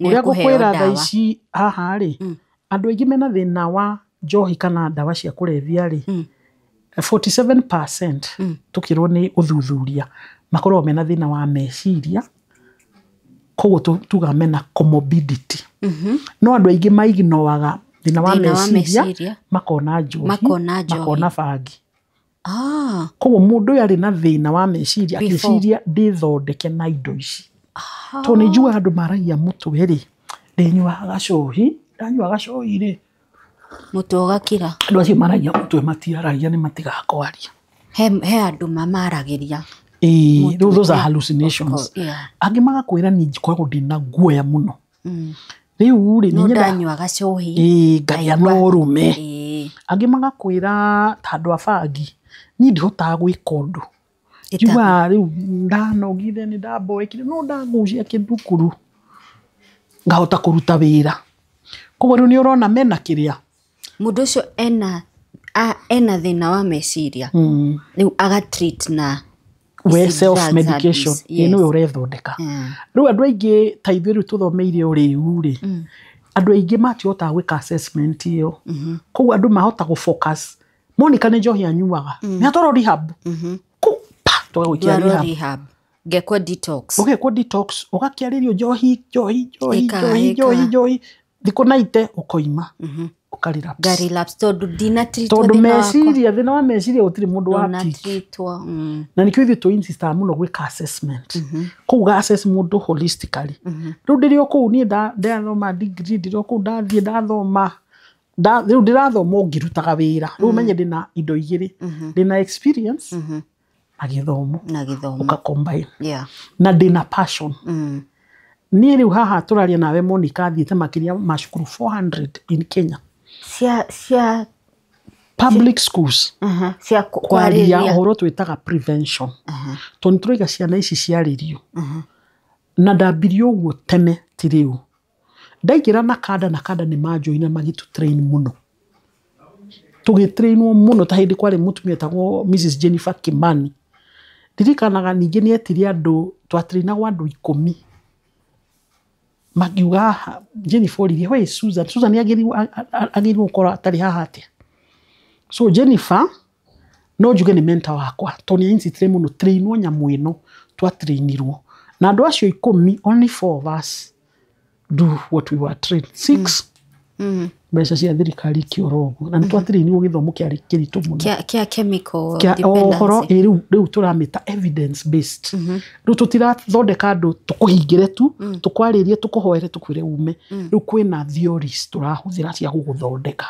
Ũrĩa Nĩekũheo ngũkwĩra thaa ndawa. ici haha rĩ, andũ aingĩ mena thĩna wa njohi kana ndawa cia kũrebia rĩ, 47% tukĩrwo nĩ ũthuthuria makoragwo mena thĩna wa meciria, koguo tugaga mena comorbidity. No andũ aingĩ maignoaga thĩna wa Thĩna wa meciria, meciria. Makona njohi, Makona njohi. Makona bangi. Ah. Koguo mũndũ ũyũ arĩ na thĩna wa meciria Before. akĩciria ndĩthondeke na indo ici, tondũ nĩ njugaga andũ maragia mũtwe rĩ, ndĩnyuaga gacohi, ndanyua gacohi rĩ, Mũtwe ũgakira. Andũ acio maragia mũtwe matiaragia, nĩ matigaga kwaria. He andũ mamaragĩria. Ĩĩ, Mũtwe, those are yeah, hallucinations. of course, yeah. Angĩ magakwĩra niĩ njikoragwo ndĩna guoya mũno, rĩu rĩ No nĩ nyenda ndanyua gacohi. Ĩĩ, ngagĩa na ũrũme. Angĩ magakwĩra ta andũ a bangi, niĩ ndihotaga gwĩka ũndũ, njugaga rĩu ndanogire, nĩ ndamboekire, no ndagucia kĩndukuru ngahota kũruta wĩra. Koguo rĩu nĩ ũrona mena kĩrĩa. Mũndũ ũcio ena thĩna wa meciria, rĩu agatreat na we ici self drugs medication. abuse, Ĩĩ, yes. nĩwe ũrethondeka. Rĩu andũ aingĩ ta ithuĩ rĩu tũthomeire ũrĩu rĩ, andũ aingĩ matihotaga gwĩka assessment ĩyo. Koguo andũ mahota gũ focus, Monica nĩ njohi anyuaga, nĩ atwarwo rehab. Pa tũgagũikia Ndwarwo rehab. Rehab, ngekwo detox. Ũgekwo detox, ũgakĩarĩrio njohi, njohi, njohi, Ĩkaga, njohi, njohi, ĩkaga. njohi, thikũ naite ũkoima, ũkarelapse. Ngarelapse tondũ ndinatreatwo Tondũ thĩna wakwa. meciria, thĩna wa meciria gũtirĩ mũndũ wa pick. Ndũnatreatwo. Na nĩkĩo ithuĩ tũ insistaga mũno gwĩka assessment. Koguo ga assess mũndũ holistically. Rĩu ndĩrĩ o kũu niĩ ndathoma degree, ndĩrĩ o kũu ndathiĩ ndathoma, rĩu ndĩrathoma o ngĩrutaga wĩra. Rĩu ũmenye ndĩna indo igĩrĩ, ndĩna experience na gĩthomo. Na gĩthomo. Ũka combine. Na ndĩna passion. Niĩ rĩu haha tũraria nawe Monica, thiĩte makĩria ma cukuru 400 in Kenya, Cia public schools, cia kwaria kwarĩria. Ũhoro twĩtaga prevention, tondũ nĩ tũraiga ciana ici ciarĩrio. Na ndambirie ũguo tene, ti rĩu ndaingĩra NACADA. NACADA nĩ manjoina, magĩtũ train mũno, tũgĩtrainwo mũno. Ta hĩndĩ kwarĩ mũtumia etagwo Mrs Jennifer Kimani, ndirikanaga ningĩ nĩ etire andũ, twatrainagwo andũ 10, makiuga haha Jennifer oririe, "Where is Susan? Susan agĩrĩirwo gũkorwo atarĩ haha atĩa?" So Jennifer no njuge nĩ mentor wakwa, tondũ nĩ insistire mũno trainwo nyamũ ĩno. Twatrainirwo na andũ acio 10, only four of us do what we were trained, six mbeca cia thirikari ikĩora ũguo. Na nĩ twatrainirwo gĩthomo kĩarĩ kĩritũ mũno. Kĩa chemical Kĩa ũhoro dependency. ĩ, rĩu tũramĩta evidence based. Rĩu tũtirathondeka andũ tũkũhingĩre tu, tũkwarĩrie, tũkũhoere, tũkwĩre ume. Rĩu kwĩna theories tũrahũthĩra cia gũgũthondeka.